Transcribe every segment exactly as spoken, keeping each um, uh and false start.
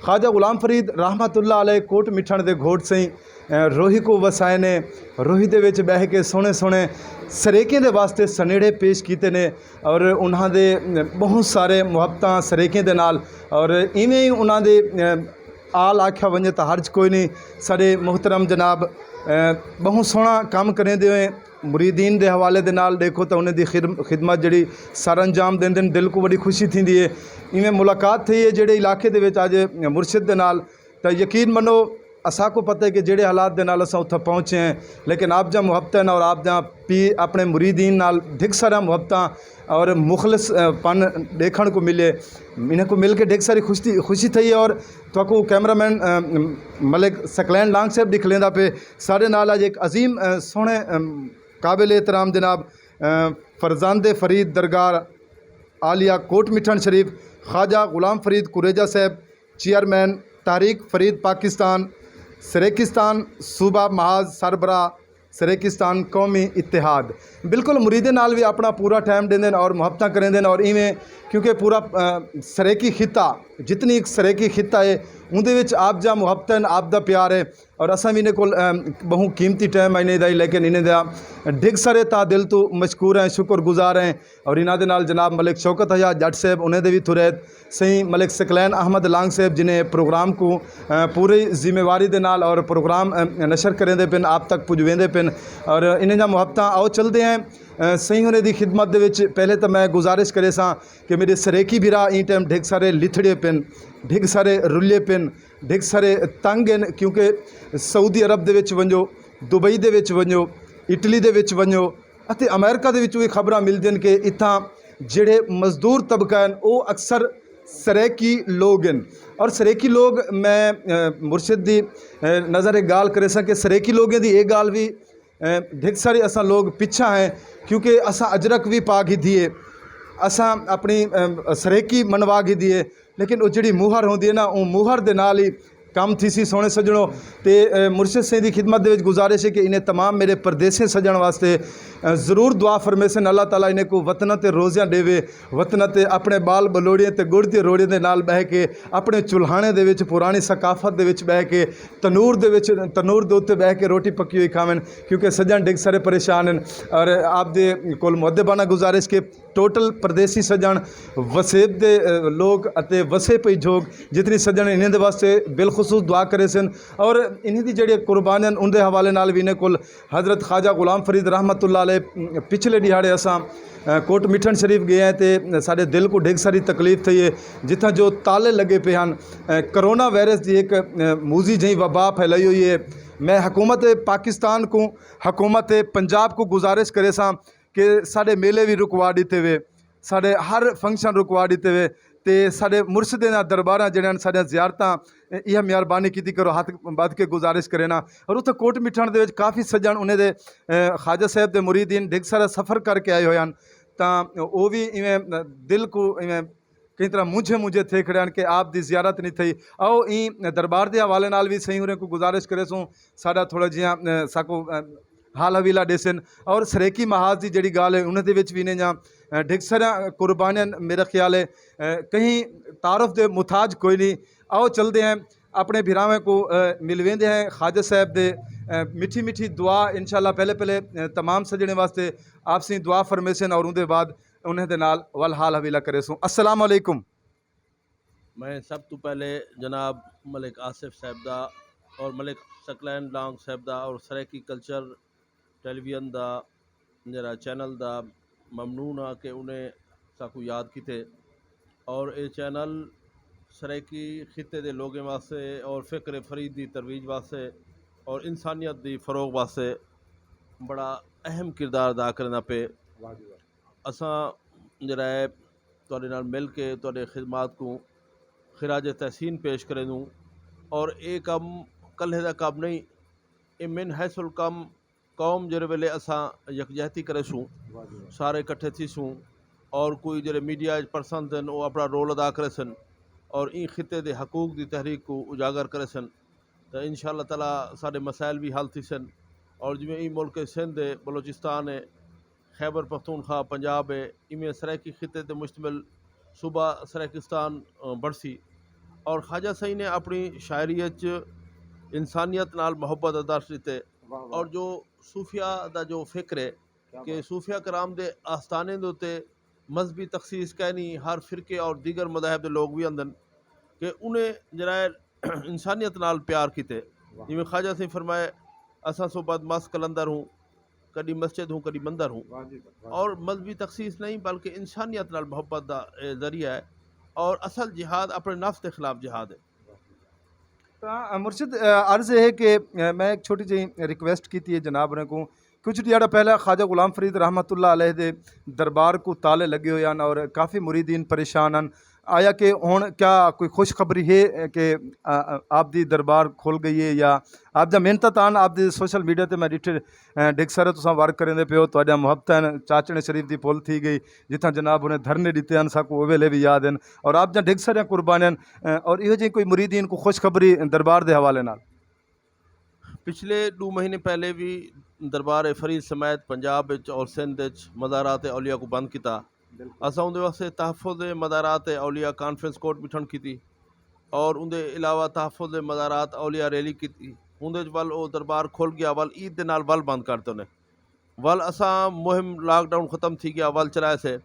خواجہ غلام فرید رحمت اللہ علیہ کوٹ مٹھݨ دے گھوٹ سئیں روہی کوں وسائے نے، روہی دے وچ ٻہہ کے سوہݨے سوہݨے سریکیں دے واسطے سنیڑے پیش کیتے نے، اور انہاں دے ٻہوں سارے محبتاں سریکیں دے نال، اور ایویں ہی انہاں دے آل آکھیا ونڄے تاں حرج کوئی نہیں۔ ساݙے محترم جناب ٻہوں سوہݨا کم کریندے ہوئے مریدین دے حوالے دے نال ݙیکھو تاں انہیں دی خدمت جیڑھی سر انجام ݙیندن، دل کوں وݙی خوشی تھیندی ہے۔ ایویں ملاقات تھئی ہے جیڑھے علاقے دے وچ اڄ مرشد دے نال، تاں یقین منو اساکوں پتہ ہے کہ جیڑھے حالات دے نال اساں اتھاں پہنچے ہیں، لیکن آپ جا محبتاں اور آپ جا پی اپݨے مریدین نال ڈھگ سارا محبتاں اور مخلص پن ݙیکھݨ کوں ملے۔ انہیں کوں مل کے ڈھگ ساری خوشی خوشی تھئی ہے۔ اور تہاکوں کیمرہ مین ملک سکلین لانگ صاحب ݙکھلیندا پئے۔ ساݙے نال اڄ ایک عظیم سوہݨے قابل احترام جناب فرزند فرید درگاہ عالیہ کوٹ مٹھݨ شریف خواجہ غلام فرید کریجہ صاحب، چیئرمین تحریک فرید پاکستان، سریکستان صوبہ محاذ سربراہ سریکستان قومی اتحاد، بالکل مریدیں نال وی اپݨا پورا ٹائم ݙیندن اور محبتاں کریندن اور ایویں کیونکہ پورا سریکی خطہ، جتنی سریکی خطہ ہے اوندے وچ آپ جا محبتاں، آپ دا پیار ہے۔ اور اساں وی انہیں کول ٻہوں قیمتی ٹائم آئینے دا ہی، لیکن انہیں دا ڈھگ سارے تہہ دل توں مشکور ہیں، شکر گزار ہیں۔ اور انہاں دے نال جناب ملک شوکت حیات جٹ صاحب انہیں دے وی تھریت، سئیں ملک سکلین احمد لانگ صاحب جنہیں پروگرام کوں پوری ذمہ واری دے نال اور پروگرام نشر کریندے پن، آپ تک پجویندے پن۔ اور انہیں دا محبتاں آؤ چلدے ہیں سئیں ہونے دی خدمت دے وچ۔ پہلے تاں میں گزارش کرے ساں کہ میرے سریکی بھرا ایں ٹائم ڈھگ سارے لتھڑے پن، ڈھگ سارے رلے پن، ڈھگ سارے تنگ ہیں، کیونکہ سعودی عرب دے وچ ونجو، دبئی دے وچ ونجو، اٹلی دے وچ ونجو، اتے امریکہ دے وچ وی خبراں ملدن کہ اتھاں جڑے مزدور طبقہ ہیں او اکثر سریکی لوگ ہیں۔ اور سریکی لوگ میں مرشد دی نظر ایک گال کرے ساں کہ سریکی لوگیں دی ایک گال بھی ڈھگ ساری اساں لوگ پچھا ہیں، کیونکہ اساں اجرک بھی پا گھدی ہے، اساں اپنی سریکی منوا گھدی ہے، لیکن وہ جڑی موہر ہوندی ہے نا، وہ موہر دے نال ہی کم تھی سی۔ سونے سجنو، تے مرشد سیں دی خدمت دے وچ گزارش ہے کہ انہیں تمام میرے پردیسیں سجن واسطے ضرور دعا فرمیسن، اللہ تعالیٰ انہیں کو وطن تے روزیاں ڈیوے، وطن تے اپنے بال بلوڑیاں تے گڑ دی روڑیاں دے نال بہہ کے اپنے چولہانے دے وچ پرانی ثقافت دے وچ بہہ کے تنور دے وچ، تنور دے اُتے بہہ کے روٹی پکی ہوئی کھاون، کیونکہ سجن ڈھگ سارے پریشان ہیں۔ اور آپ دے کول مؤدبانہ گزارش کہ ٹوٹل پردیسی سجن، وسیب دے لوگ اتے وسیب پئی جھوگ جتنی سجن انہیں دے واسطے بالخصوص دعا کرے سن۔ اور انہیں دی جڑی قربانیاں ان دے حوالے نال بھی انہیں کول حضرت خواجہ غلام فرید رحمت اللہ علیہ پچھلے ڈیہاڑے اساں کوٹ مٹھن شریف گئے ہیں تے سارے دل کو ڈھگ ساری تکلیف تھئی ہے، جتھاں جو تالے لگے پے ہن۔ کرونا وائرس دی ایک موزی جہیں وبا پھیلائی ہوئی ہے۔ میں حکومت پاکستان کو، حکومت پنجاب کو گزارش کرے ساں کہ ساڈے میلے وی رکوا ڈتے وے، ساڈے ہر فنکشن رکوا ڈتے وے، تے ساڈے مرشدیں دا درباراں جڑے ہن، ساڈیاں زیارتاں، ایہا مہربانی کیتی کرو، ہتھ بدھ کے گزارش کرینا۔ اور اتھے کوٹ مٹھن دے وچ کافی سجن انہیں دے خواجہ صاحب دے مریدین ڈھگ سارا سفر کر کے آئے ہوئے ہن، تاں او وی ایویں دل کو ایویں کئی طرح مونجھے مونجھے تھے کھڑے ہن کہ آپ دی زیارت نہیں تھئی۔ آؤ ایں دربار دے حوالے نال وی سہی ہوریں کو گزارش کرے سوں، ساڈا تھوڑا جیاں ساکو حال حویلہ ڈیسن۔ اور سریکی محاذ دی جڑی گال ہے انہیں دے وچ وی نے جاں ڈھگ سارا قربانیاں میرا خیال ہے کہیں تعارف دے محتاج کوئی نہیں۔ آؤ چلدے ہیں اپنے بھراویں کو ملویندے ہیں۔ خواجہ صاحب دے مٹھی مٹھی دعا انشاءاللہ پہلے پہلے تمام سجنے واسطے آپ سی دعا فرمیسن اور اون دے بعد انہیں دے نال ول حال حویلہ کرے سوں۔ السلام علیکم۔ میں سب تو پہلے جناب ملک آصف صاحب دا اور ملک سکلین لانگ صاحب دا اور سرائیکی کلچر ٹیلی ویژن دا جڑا چینل دا ممنون ہاں کہ انہیں ساکو یاد کیتے اور اے چینل سرائیکی خطے دے لوگیں واسطے اور فکر فرید دی ترویج واسطے اور انسانیت دی فروغ واسطے بڑا اہم کردار ادا کرنا پے۔ اساں جڑا ہے تہاڈے نال مل کے تہاڈے خدمات کوں خراج تحسین پیش کریندوں۔ اور اے کم کلھے دا کم نہیں، اے من حیث الکم قوم جیڑھے ویلے اساں یکجہتی کریسوں، سارے کٹھے تھیسوں اور کوئی جیڑھے میڈیا اچ پرسنز ہن او اپنا رول ادا کریسن اور ایں خطے دے حقوق دی تحریک کوں اجاگر کریسن تاں انشاءاللہ تعالی ساڈے مسائل وی حل تھیسن۔ اور جیویں ایں ملک سندھ ہے، بلوچستان ہے، خیبر پختونخوا، پنجاب ہے، ایویں سرائیکی خطے تے مشتمل صوبہ سرائیکستان بنڑسی۔ اور خواجہ سئیں نے اپݨی شاعری اچ انسانیت نال محبت دا درس ݙتے۔ اور جو صوفیاء دا جو فکر ہے کہ صوفیاء کرام دے آستانے دے اتے مذہبی تخصیص کائنی، ہر فرقے اور دیگر مذاہب دے لوگ وی آندن کہ انہیں جرائے انسانیت نال پیار کیتے۔ جیویں خواجہ سئیں فرمائے، اساں سو بد مس قلندر ہوں، کݙی مسجد ہوں کݙی مندر ہوں۔ اور مذہبی تخصیص نہیں بلکہ انسانیت نال محبت دا اے ذریعہ ہے۔ اور اصل جہاد اپݨے نفس دے خلاف جہاد ہے۔ تاں مرشد، عرض یہ ہے کہ میں ایک چھوٹی جی ریکویسٹ کی تھی جناب نے کو۔ کچھ ڈیہاڑا پہلا خواجہ غلام فرید رحمۃ اللہ علیہ دے دربار کو تالے لگے ہوئے ہیں اور کافی مریدین پریشان ہیں۔ آیا کہ ہن کیا کوئی خوشخبری ہے کہ آپ دی دربار کھل گئی ہے یا آپ دا محنت تان آپ دے سوشل میڈیا تے میں ڈٹھے ڈگ سارے تساں ورک کریندے پیو، تہاڈیاں محبتاں ہن، چاچڑے شریف دی پھل تھی گئی، جتھاں جناب انہیں دھرنے ڈتے ہن، ساکوں اوے لے وی یاد ہن، اور آپ دیاں ڈگ ساریاں قربانیاں ہن۔ اور ایہو جہی کوئی مریدین کو خوشخبری دربار دے حوالے نال؟ پچھلے ڈو مہینے پہلے وی دربار فرید سمیت پنجاب اچ اور سندھ اچ مزارات اولیاء کو بند کیتا۔ اساں اوندے واسطے تحفظ مزارات اولیاء کانفرنس کورٹ بٹھن کیتی اور اوندے علاوہ تحفظ مزارات اولیاء ریلی کیتی۔ اوندے اچ ول او دربار کھل گیا، ول عید دے نال ول بند کر ݙتے نے۔ ول اساں مہم لاک ڈاؤن ختم تھی گیا، ول چلائے سے۔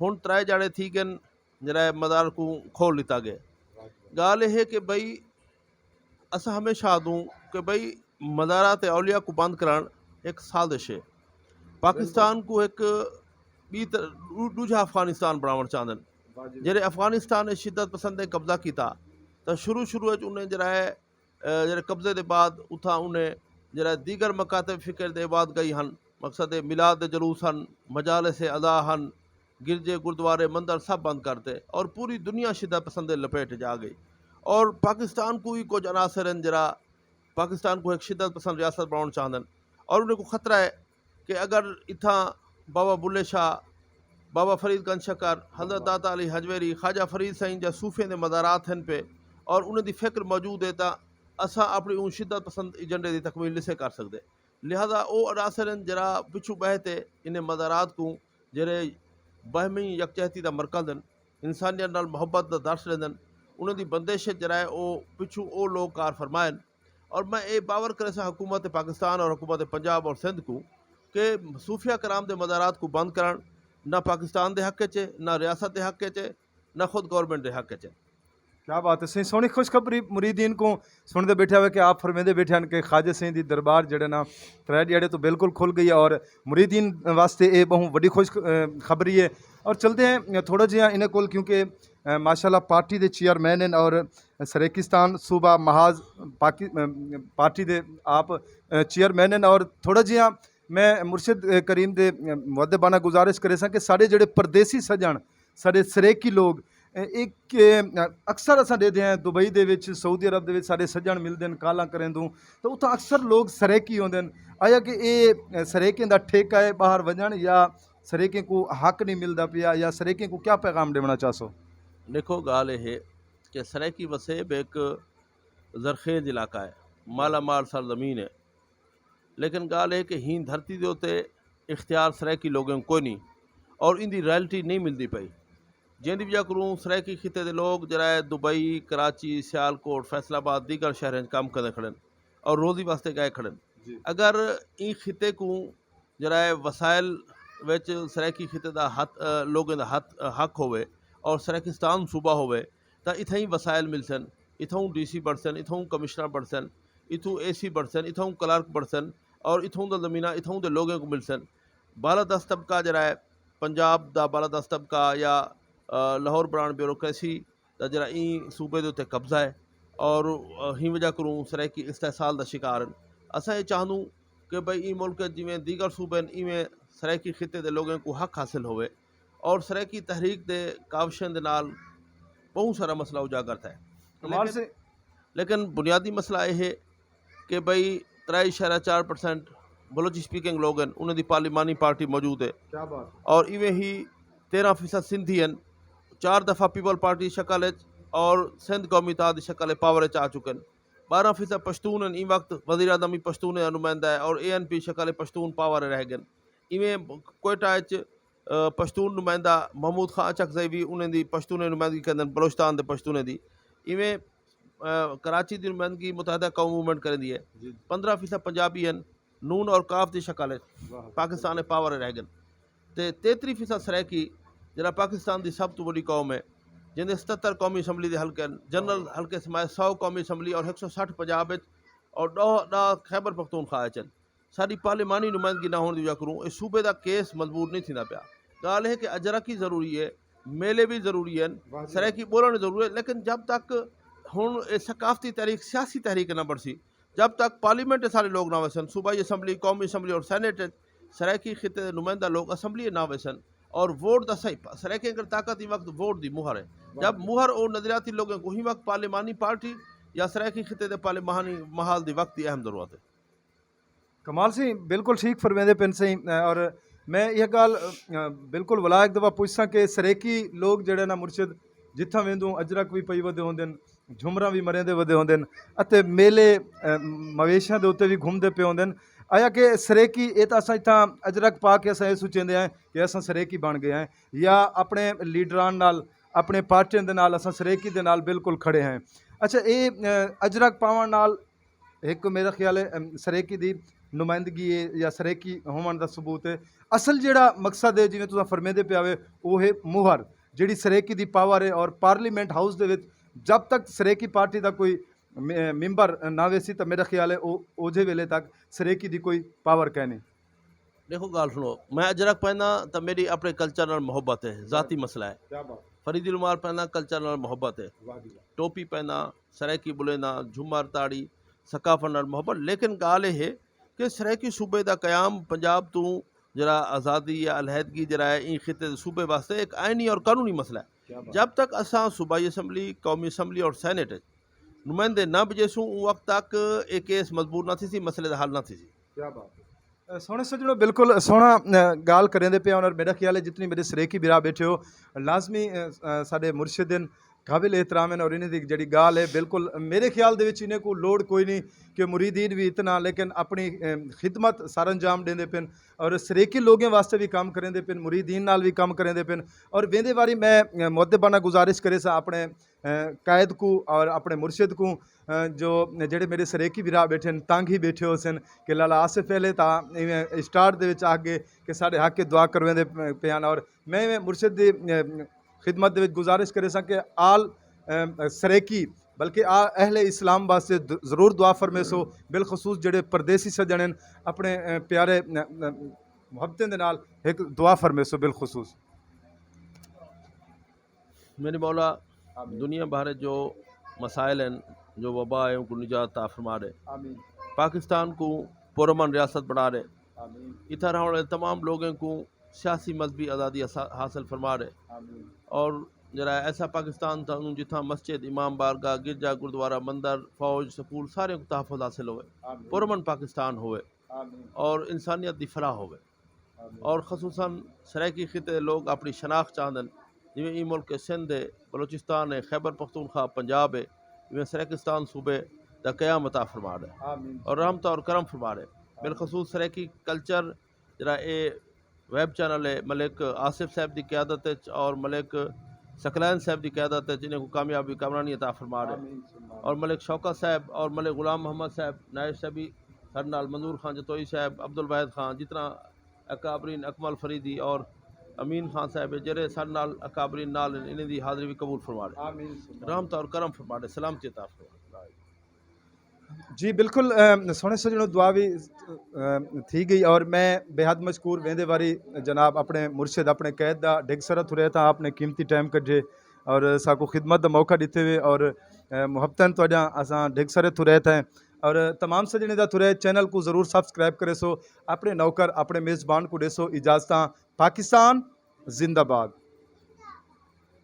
ہن ترائے جاڑے تھی گن جرائے مزار کو کھول ݙتا گئے۔ ڳالھ اے ہے کہ بھئی اساں ہمیشہ آہدوں کہ بھئی مزارات اولیاء کو بند کرݨ ہک سازش ہے۔ پاکستان کو ہک ٻی طر- ݙو- ݙوجھا افغانستان بݨاوݨ چاہندن۔ جیڑھے افغانستان اچ شدت پسندیں قبضہ کیتا تاں شروع شروع اچ انہیں جرائے جیڑھے قبضے دے بعد اتھاں انہیں جیڑھا دیگر مکاتب فکر دے عبادگاہی ہن، مقصد میلاد دے جلوس ہن، مجالس عزا ہن، گرجے، گردوارے، مندر سب بند کرتے اور پوری دنیا شدت پسند دے لپیٹ اچ آ گئی۔ اور پاکستان کوں وی کجھ عناصر ہن جیڑھا پاکستان کوں ہک شدت پسند ریاست بݨاوݨ چاہندن اور انہیں کوں خطرہ ہے کہ اگر اتھاں بابا بلھے شاہ، بابا فرید گنج شکر، حضرت داتا علی ہجویری، خواجہ فرید سئیں جاں صوفیاں دے مزارات ہن پئے اور انہیں دی فکر موجود ہے تاں اساں اپݨی اوں شدت پسند ایجنڈے دی تکمیل نسے کر سڳدے۔ لہذا او عناصر ہن جیڑھا پچھوں ٻہہ تے انہیں مزارات کوں جیڑھے باہمی یکجہتی دا مرکز ہن، انسانیت نال محبت دا درس ݙیندن، انہیں دی بندش اچ جیڑھا ہے او پچھوں او لوک کار فرما ہن۔ اور میں اے باور کریساں حکومت پاکستان اور حکومت پنجاب اور سندھ کوں کہ صوفیاء کرام دے مزارات کوں بند کرݨ نہ پاکستان دے حق اچ ہے، نہ ریاست دے حق اچ ہے، نہ خود گورنمنٹ دے حق اچ ہے۔ کیا بات ہے سئیں، سوہݨی خوشخبری مریدین کوں سݨدے ٻیٹھے ہوئے کہ آپ فرمیندے ٻیٹھے ہن کہ خواجہ سئیں دی دربار جیڑھے نا ترے ݙیہاڑے توں بالکل کھل گئی ہے اور مریدین واسطے اے ٻہوں وݙی خوش خبری ہے۔ اور چلدے ہیں تھوڑا جیہاں انہیں کول، کیونکہ ماشاءاللہ پارٹی دے چیئرمین ہن اور سریکستان صوبہ محاذ پارٹی دے آپ چیئرمین ہن اور تھوڑا جیہاں میں مرشد کریم دے مؤدبانہ گزارش کریساں کہ ساݙے جیڑھے پردیسی سڄݨ، ساݙے سریکی لوگ ایک اکثر اساں ݙیہدے ہیں دبئی دے وچ، سعودی عرب دے وچ ساݙے سڄݨ ملدے ہن، کالاں کریندوں تاں اتھاں اکثر لوگ سریکی ہوندے ہن۔ آیا کہ اے سریکیں دا ٹھیکہ ہے ٻاہر ونڄݨ یا سریکیں کوں حق نی ملدا پیا یا سریکیں کوں کیا پیغام ݙیوݨا چاہسو؟ ݙیکھو ڳالھ اے ہے کہ سرائیکی وسیب ہک زرخیز علاقہ ہے، مالا مال سرزمین ہے، لیکن ڳالھ اے کہ ہیں دھرتی دے اتے اختیار سرائیکی لوگیں کوں کوئنی اور ایندی رائلٹی نئیں ملدی پئی، جیندی وجہ کنوں سرائیکی خطے دے لوگ جیڑھا ہے دبئی، کراچی، سیالکوٹ، فیصل آباد، دیگر شہریں اچ کم کریندے کھڑن اور روزی واسطے ڳئے کھڑن۔ اگر ایں خطے کوں جیڑھا ہے وسائل وچ سرائیکی خطے دا ہتھ لوگیں دا ہتھ حق ہووے اور سرائیکستان صوبہ ہووے تاں اتھائیں وسائل ملسن، اتھاؤں ڈی سی بݨسن، اتھاؤں کمشنر بݨسن، اتھوں اے سی بݨسن، اتھاؤں کلرک بݨسن اور اتھاؤں دا زمیناں اتھاؤں دے لوگیں کوں ملسن۔ بالادست طبقہ جیڑھا ہے پنجاب دا بالادست طبقہ یا لاہور برانڈ بیوروکریسی دا جیڑھا ایں صوبے دے اتے قبضہ ہے اور ہی وجہ کروں سرائیکی استحصال دا شکار ہن۔ اساں اے چاہندوں کہ بھئی ایں ملک اچ جیویں دیگر صوبے ہن ایویں سرائیکی خطے دے لوگیں کوں حق حاصل ہووے اور سرائیکی تحریک دے کاوشیں دے نال بہوں سارا مسئلہ اجاگر تھئے۔ لیکن بنیادی مسئلہ اے ہے کہ بھئی ترے اشاریہ چار پرسنٹ بلوچی سپیکنگ لوگ ہن، انہاں دی پارلیمانی پارٹی موجود ہے۔ کیا بات ہے۔ اور ایویں ہی تیرہ فیصد سندھی ہن، چار دفعہ پیپل پارٹی دی شکل اچ اور سندھ قومی اتحاد دی شکل اچ پاور اچ آ چکن۔ بارہ فیصد پشتون ہن، ایں وقت وزیر اعظم وی پشتونیں دا نمائندہ ہے اور اے این پی شکل اچ پشتون پاور اچ رہ گن۔ ایویں کوئٹہ اچ پشتون نمائندہ محمود خاں اچکزئی وی انہیں دی پشتونیں نمائندگی کریندن، بلوچستان دے پشتونیں دی۔ ایویں کراچی دی نمائندگی متحدہ قوم موومنٹ کریندی ہے۔ پندرہ فیصد پنجابی ہن، نون اور قاف دی شکل ہے، پاکستان پاور رہ گن۔ تے تیتری فیصد سرائیکی، جڑا پاکستان دی سب توں وڈی قوم ہے، جیندے ستہتر قومی اسمبلی دے حلقے ہن، جنرل حلقے سمائے سو قومی اسمبلی اور ہک سو سٹھ پنجاب وچ اور ڈاہ ڈاہ خیبر پختونخوا وچ ہن۔ ساݙی پارلیمانی نمائندگی نہ ہوݨ دی وجہ کروں اے صوبے دا کیس مضبوط نہیں تھیندا پیا۔ ڳالھ ہے کہ اجرک ہی ضروری ہے، میلے بھی ضروری ہیں، سرائیکی ٻولݨ ضروری ہے، لیکن جب تک ہݨ اے ثقافتی تحریک سیاسی تحریک نہ بݨسی، جب تک پارلیمنٹ سارے لوگ نہ ویسن، صوبائی اسمبلی، قومی اسمبلی اور سینیٹ سرائیکی خطے دے نمائندہ لوگ اسمبلی نہ ویسن اور ووٹ دا صحیح پ-، سرائیکی اگر طاقت ہی وقت ووٹ دی مہر ہے۔ جب مہر او نظریاتی لوگوں کو ہی وقت پارلیمانی پارٹی یا سرائیکی خطے دے پارلیمانی محاذ دی وقت دی اہم ضرورت ہے۔ کمال سئیں، بالکل ٹھیک فرمیندے پن سئیں۔ اور میں یہ گال بالکل ولا ایک دفعہ پوچھ ساں کہ سریکی لوگ جڑے نا مرشد جتھاں ویندوں اجرک بھی پئی ودے ہوندن، جھمراں بھی مریندے ودے ہوندن، اتے میلے مویشیاں دے اتے بھی گھومدے پے ہوندن۔ آیا کہ سریکی اے تاں اساں اتھاں اجرک پا کے اساں اے سوچیندے ہیں کہ اساں سریکی بن گئے ہیں، یا اپنے لیڈران نال، اپنے پارٹیاں دے نال اساں سریکی دے نال بالکل کھڑے ہیں۔ اچھا، اے اجرک پاون نال ہک میرا خیال ہے سریکی دی نمائندگی ہے یا سریکی ہوون دا ثبوت ہے۔ اصل جیڑا مقصد ہے، جویں تساں فرمیندے پیا ہوئے، او ہے مہر، جیڑی سریکی دی پاور ہے۔ اور پارلیمنٹ ہاؤس دے وچ جب تک سریکی پارٹی دا کوئی ممبر نہ ویسی تاں میرا خیال ہے او اوجھے ویلے تک سریکی دی کوئی پاور کائنی۔ ݙیکھو ڳالھ سݨو، میں اجرک پائنداں تاں میݙی اپݨے کلچر نال محبت ہے، ذاتی مسئلہ ہے۔ فرید علمار پائنداں، کلچر نال محبت ہے۔ ٹوپی پائنداں، سرائیکی ٻولینداں، جھمر تاڑی، ثقافت نال محبت۔ لیکن ڳالھ اے ہے کہ سرائیکی صوبے دا قیام پنجاب توں جیڑھا آزادی یا علیحدگی جیڑھا ہے ایں خطے دے صوبے واسطے ہک آئینی اور قانونی مسئلہ ہے۔ جب تک اساں صوبائی اسمبلی، قومی اسمبلی اور سینیٹ اچ نمائندے نہ بھجیسوں، اوں وقت تک اے کیس مضبوط نہ تھیسی، مسئلے دا حل نہ تھیسی۔ کیا بات ہے۔ سوہݨے سڄݨو، بالکل سوہݨا ڳالھ کریندے پئے ہن۔ اور میݙا خیال ہے جتنی میݙے سریکی بھرا ٻیٹھے ہو، لازمی ساݙے مرشد ہن، قابل احترام ہن، اور انہیں دی جیڑھی ڳالھ ہے بالکل میݙے خیال دے وچ انہیں کوں لوڑ کوئی نہیں کہ مریدین وی اتنا، لیکن اپݨی خدمت سر انجام ݙیندے پن اور سریکی لوگیں واسطے وی کم کریندے پن، مریدین نال وی کم کریندے پن۔ اور ویندے واری میں مؤدبانہ گزارش کریساں اپݨے قائد کوں اور اپݨے مرشد کوں، جو جیڑھے میݙے سریکی بھرا ٻیٹھے ہن، تنگ ہی ٻیٹھے ہوسن کہ لالا آصف پہلے تاں ایویں اسٹارٹ دے وچ آکھ ڳئے کہ ساݙے حق اچ دعا کرویندے پئے ہن۔ اور میں ایویں مرشد دی خدمت دے وچ گزارش کریساں کہ آل سریکی بلکہ آ اہل اسلام واسطے ضرور دعا فرمیسو، بالخصوص جیڑھے پردیسی سڄݨ ہن، اپݨے پیارے محبتیں دے نال ہک دعا فرمیسو بالخصوص۔ میݙے مولا، دنیا بھر جو مسائل ہن، جو وبا ہے، ان کو نجات عطا فرما ݙے۔ پاکستان کو پرامن ریاست بݨا ݙے۔ اتھاں رہݨ والے تمام لوگوں کو سیاسی مذہبی آزادی حاصل فرما ݙے۔ اور جیڑھا ایسا پاکستان تھا انہوں جتھاں مسجد، امام بارگاہ، گرجا، گردوارہ، مندر، فوج، سکول سارے کو تحفظ حاصل ہوئے، پرامن پاکستان ہوئے اور انسانیت دی فلاح ہوئے۔ اور خصوصا سرائیکی خطے دے لوگ اپݨی شناخت چاہندن، جیویں ایں ملک سندھ ہے، بلوچستان ہے، خیبر پختونخوا، پنجاب ہے، ایویں سرائیکستان صوبے دا قیام عطا فرما ݙے اور رحمت اور کرم فرما ݙے۔ بالخصوص سرائیکی کلچر جیڑھا اے ویب چینل ہے، ملک آصف صاحب دی قیادت وچ اور ملک ثقلین صاحب دی قیادت وچ انہیں کو کامیابی کامرانی عطا فرما ݙے۔ اور ملک شوکت صاحب اور ملک غلام محمد صاحب نائب صاحب بھی ساݙے نال، منظور خان جتوئی صاحب، عبدالواحد خان، جتنا اکابرین اکمل فریدی اور امین خان صاحب ہے، جیڑھے ساݙے نال اکابرین نال ہن، انہیں دی حاضری بھی قبول فرما ݙے۔ رحمت اور کرم فرما ݙے، سلامتی عطا فرما ݙے۔ جی بالکل، سوہݨے سڄݨو، دعا بھی تھی ڳئی اور میں بے حد مشکور ویندے واری جناب اپݨے مرشد، اپݨے قید دا ڈھگ سرا تھرے تاں آپ نے قیمتی ٹائم کڈھے اور ساکوں خدمت دا موقع ݙتے ہوئے اور محبتاً تہاݙیاں اساں ڈھگ سرے تھرے تھے۔ اور تمام سڄݨیں دا تھرے چینل کوں ضرور سبسکرائب کریسو، اپݨے نوکر اپݨے میزبان کوں ݙیسو اجازتاں۔ پاکستان زندہ باد۔